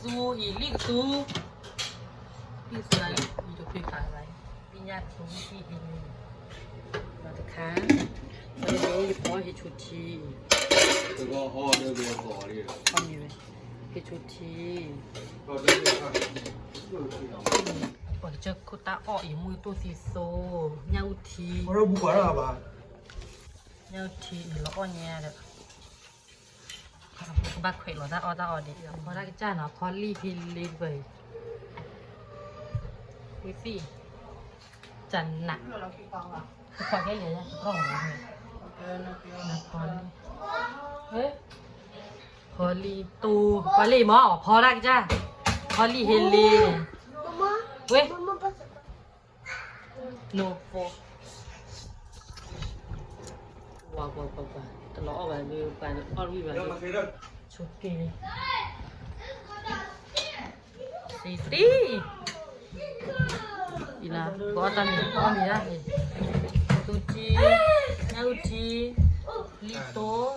သူအံၤလံကသူ, လံကသူလၢအံၤတဖုခါလၢ, ပညၣ်သူအံၤအံၤ, ဒီးတခါ, ဒီးယဖိဟ့ၣ်ဆူထံ, ဟ့ၣ်ဆူထံ, ပှၤကစၢၢ်ခိၣ်တၢ်အီၣ်အံၤ မုၢ်တိၢ်သံသိ, ညၣ်အုၣ်ထံ, ညၣ်အုၣ်ထံအံၤလီၤအီၣ်ညါဒီး ကဘၣ်ခွဲးလီၤတၢ်အီၣ်တၢ်အီဒံး, ဖီတၢ်ကစၢ်နီၤ, ဖီလံဟ့လ့ပၢၢ်, ဝံသံၣ်, ကနး, ဖီခဲလၢာ်, ဖီလံ, ဖီလံတိ, ဖီလံမ့ၢ် ဖီတၢ်ကစၢ်, ဖီလံဟ့လ့, ဝဲ နိဖိ, ပှၤပှၤပှၤပှၤ တလီၤအီၣ်ဘၣ်လၢပှၤအီၣ်ဝံၣ်ဘၣ်လၢ, ဆိက့ၤ, စံတံ, အံၤလၢ ပအီၣ်တၢ်မံၤ ပအီၣ်မံၤဒၣ်န့ၣ်, ကသူထံ, ညၣ်အုၣ်ထံ, လံတိ,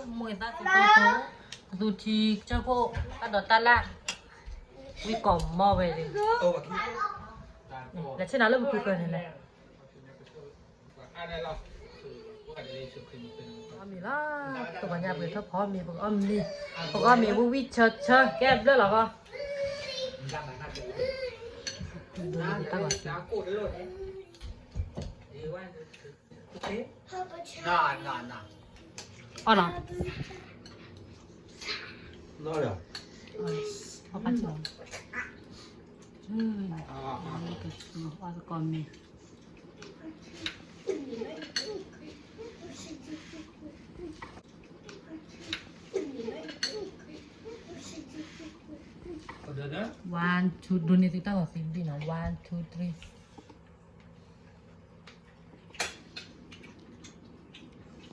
မိၢ်သၣ်သူတိတိ, ကသူထံ, ကစၢၢ်ခိၣ်, တၢ်ဒိးတၢ်လၣ်, ဝံကိးမီၢ်ဝဲလံ, လဲၤဆ့ၣ်နီၤလၢပကုကၢန့ၣ်လဲၣ်. အီၣ်မ့ၤလီၤ, တဝၤညါပှဲၤထီၣ်ဖီမ့ၤ ပကအီၣ်မ့ၤ, ပကအီၣ်မ့ၤဝံၣ်ဝံၣ်ဆၢဆၢ ကဲဘျၢလီၤကီ, တၢ်ဂီၤ, အီၣ်နီၤ, အီၣ်ဘၣ်, အီၣ်တကီၢ်မ့ၤ One, two, ဒိးန့ၢ်သုတၢ်ဂီၤသံဒ်နီၤ, one, two, three.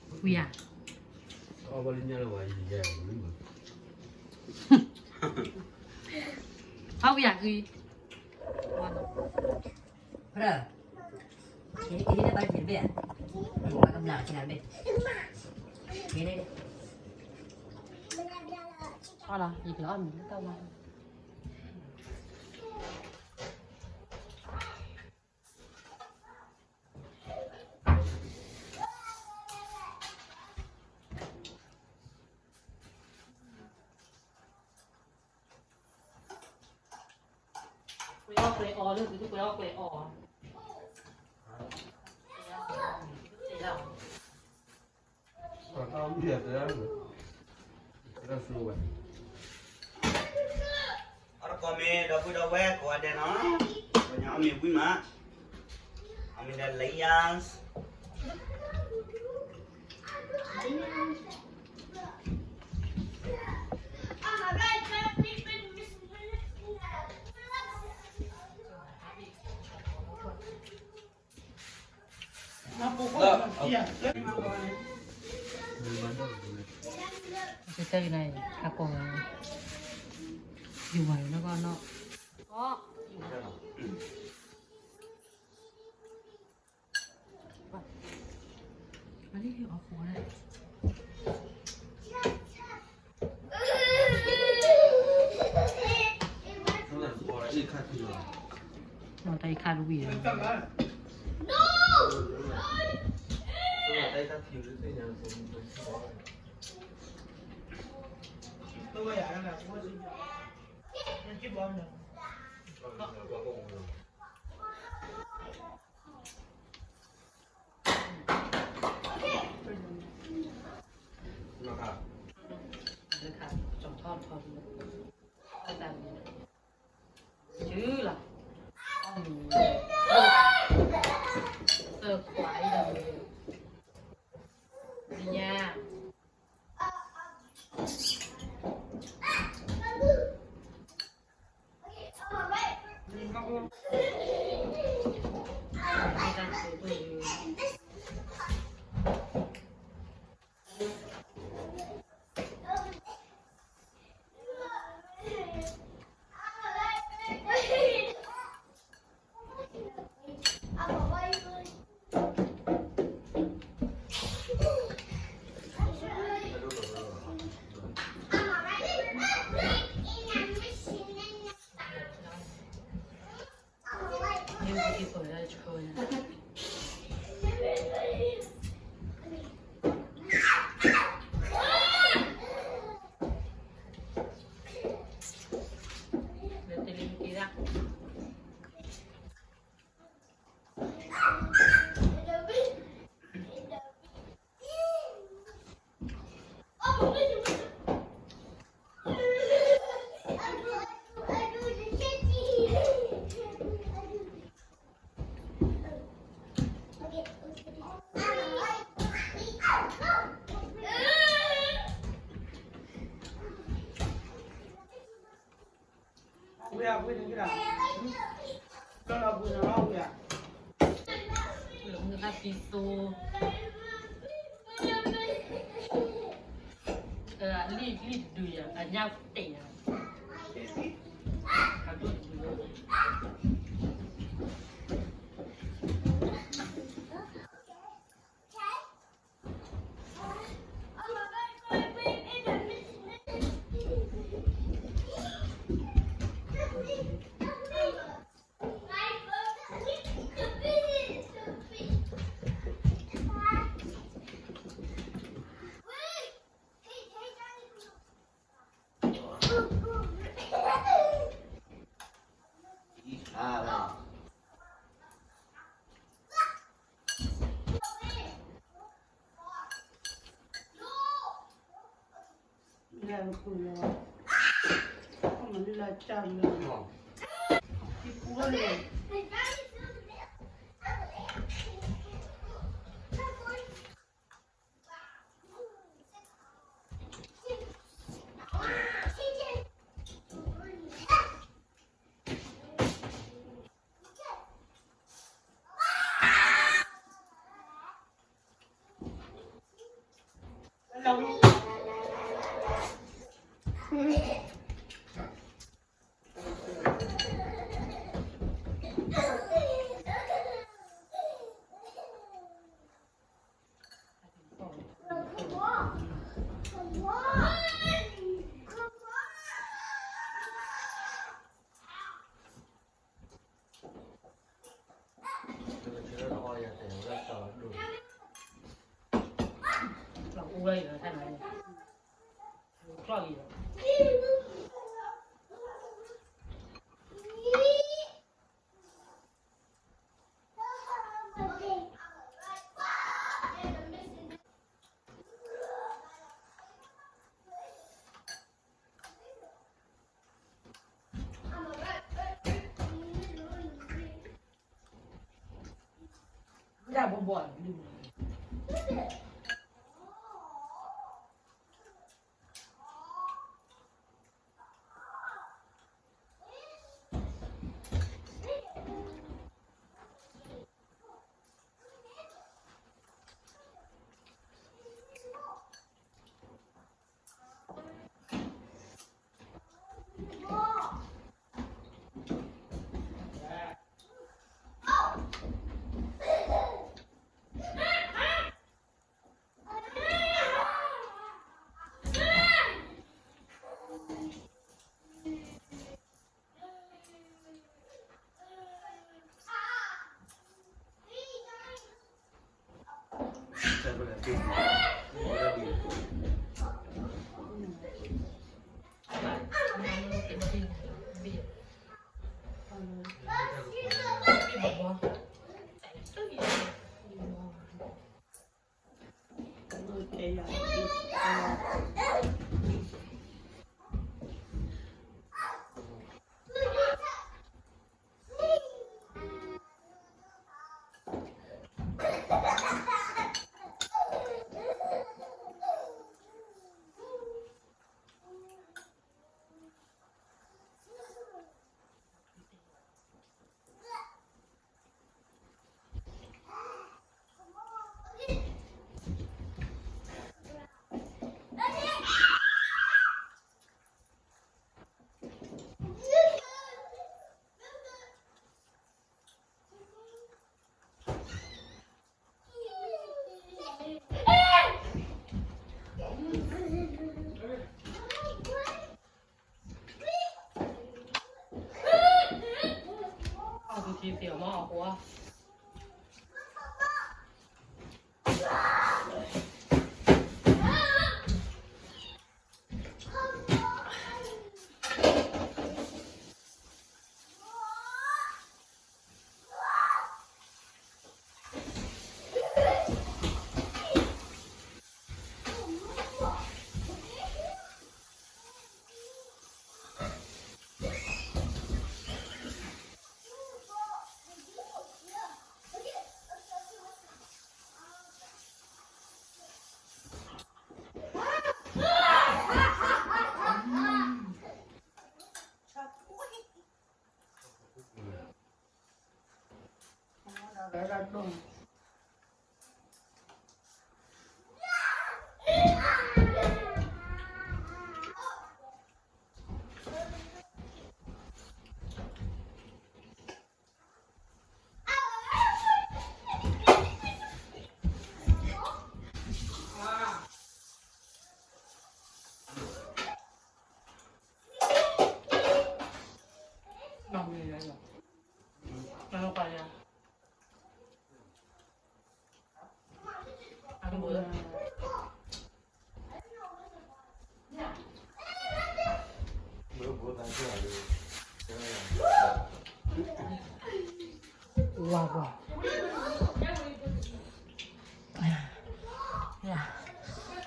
ဝံၤဧါ, အီၣ်ဝံၤဧါ, ဂ့ၤ, အီၣ်လီၤ, ယကလီအီၣ်မ့ၤလၢတၢ်ဝါ.အီၣ်တကီၢ်မ့ၤ ဒီပုၢ်ဒီဝဲၢ်ကိးဂၤဒဲးနီၤ, ပှၤညါအီၣ်မ့ၤဝံၤမး, အီၣ်မ့ၤဒီး layers. Ơ, ơ. Cái cây này khá còn nhiều vải nó có nó. Có. Mà đi ở phố này. Nó tay khăn quỷ rồi. ဝဲအဝဲန့ၣ်ကဒါ, လီၤလီၤဝဲန့ၣ်လီၤဝဲ, လီၤမုၢ်သၣ်သံသိ, လံၣ်လံၣ်တဒုယၤ အညၣ်တ့ၢ်ယၤ, အဒိၣ်တဒုလီၤ. လၢပူၤလီၤ, အမၤလၢလၢကၢ်လီၤ, ပူၤလီၤ.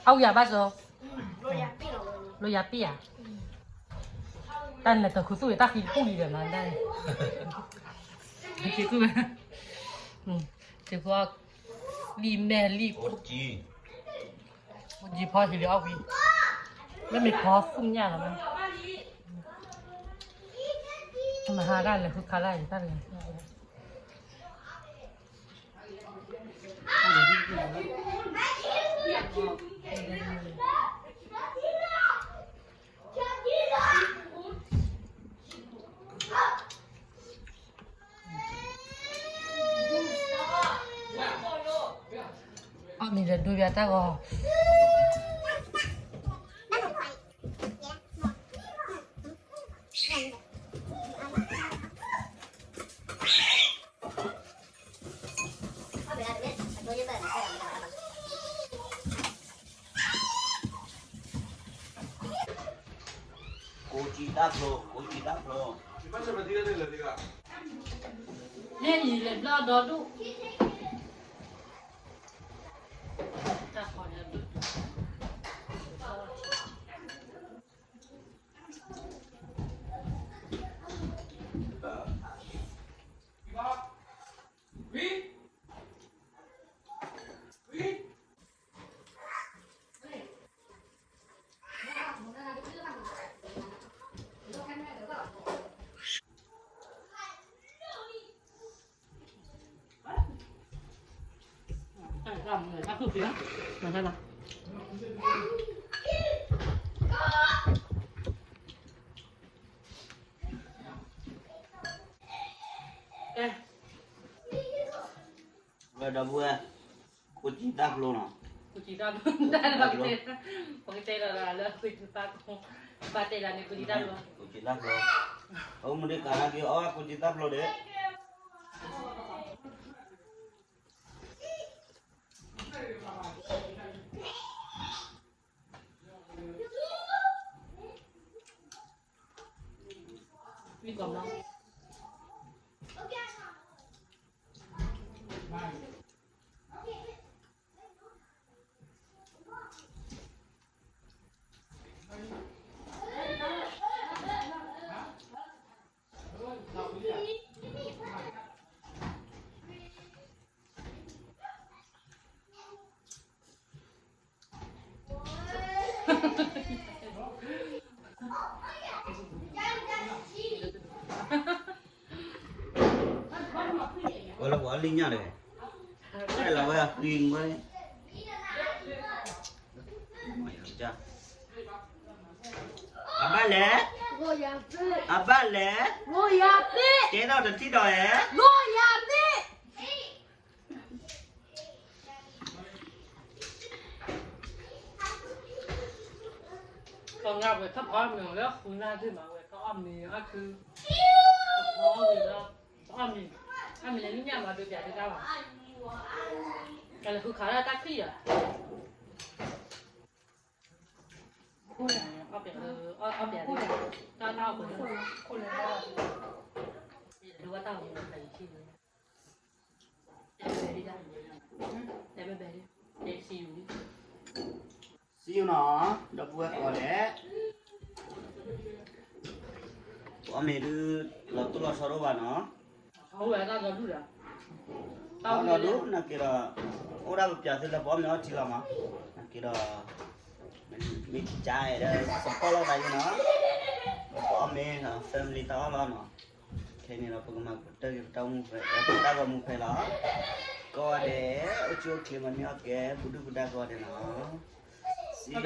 အဝံယၤဘၣ်စီၤ, လိယၤပ့ၢ်ဧါ, တၢ်လဲၤတဃုသူၣ်အံၤ တၢ်ဃံတပူၣ်လံဒီးမၤဒၣ်, ဃံသူၣ်, စ့ၢ်ကီး လံာ်မဲာ်လံာ်, အိၣ်ကံဖီဟံးလံအီၣ်ဝံၤ, မ့မ့ၢ်ဖီသူၣ်ညၣ်လီၤ, မဟါတၢ်လဲၤဃုခါလၢ်အံၤ တၢ်လဲၤ အီၣ်မ့ၤဒီးဒိပၠးတၢ်ဂီၤ, ကိးကံတၢ်ဖျိ, ကိးကံတၢ်ဖျိ, လဲၣ်လံၤလဲၤဘျီဒီဒူၣ်, တၢ်ခီညါဒူၣ် ဝဲဒီပုၢ်ဝဲၢ်, ကိးကံတၢ်ဖျိနီၤ, ကိးကံတၢ်ဖျိ, ပကတဲလီၤလၢ ပကတဲလီၤန့ၣ် ကိးကံတၢ်ဖျိ, ကိးကံတၢ်ဖျိ, အမုၢ်ဒ့ကၤလၢက့ၤအီၣ် ကိးကံတၢ်ဖျိဒီး မ့ၢ်ကီးမီၤဝဲလၢပှၤလံၣ်ညၣ်တဂ့ၤ, အဲၣ်လီၤဝဲအဃံဝဲ, အဘၣ်လဲၣ်, အဘၣ်လဲၣ်, ကဲထီၣ်တထံၣ်ဒီးဧါ, ကီးငါဝဲထီၣ်ဖီမ့ၤလၢဃုနၢ်ဒ့ၣ်မး ဝဲထီၣ်အီၣ်မ့ၤအီၣ်ခု, ဖီမ့ၤလၢ, အီၣ်မ့ၤ, အီၣ်မ့ၤလၢနညၣ်မး ဒိပၠးတၢ်ဘၣ်, ကလဲၤဃုခးဒၣ်တၢ်ခံၣ်ယၤ, အီၣ်ပၠး, အီၣ်ပၠး, တၢ်တၢ်အီၣ်ပှဲၤ, ဒိဘၣ်တၢ်ဝဲခါယံၤထံၣ်န့ၣ် See you နီၤ, ဒီပုၢ်ဝဲၢ်ကိးဂၤဒဲး, ပအီၣ်မ့ၤဒုး လီၤတိၢ်လီၤဆီတအိၣ်ဘၣ်နီၤ, တၢ်လီၤဒိၣ် နာ်က့ဒီး, အိၣ်ဒၣ်ပပၠးသုလၢပအီၣ်မ့ၤအီထံလီၤမး, နာ်က့ဒီး, မ့ၢ်ကၠါဒီး support လီၤသးယံၤနီၤ, ပအီၣ်မ့ၤ family တၢ်အီၣ်လီၤနီၤ. ခဲအံၤန့ၣ်ဒီး ပကမၤကတၢၢ်က့ၤပတၢ်အိၣ်မူဖဲ ပတၢ်ဂီၤမူဖဲလီၤ. ကိးဂၤဒဲး အိၣ်ဆူၣ်အိၣ်ချ့ မၤန့ၢ်အီၣ်ကဲ ပူၤဒုၣ်ပူၤဒါကိးဂၤဒဲးလီၤ. See you.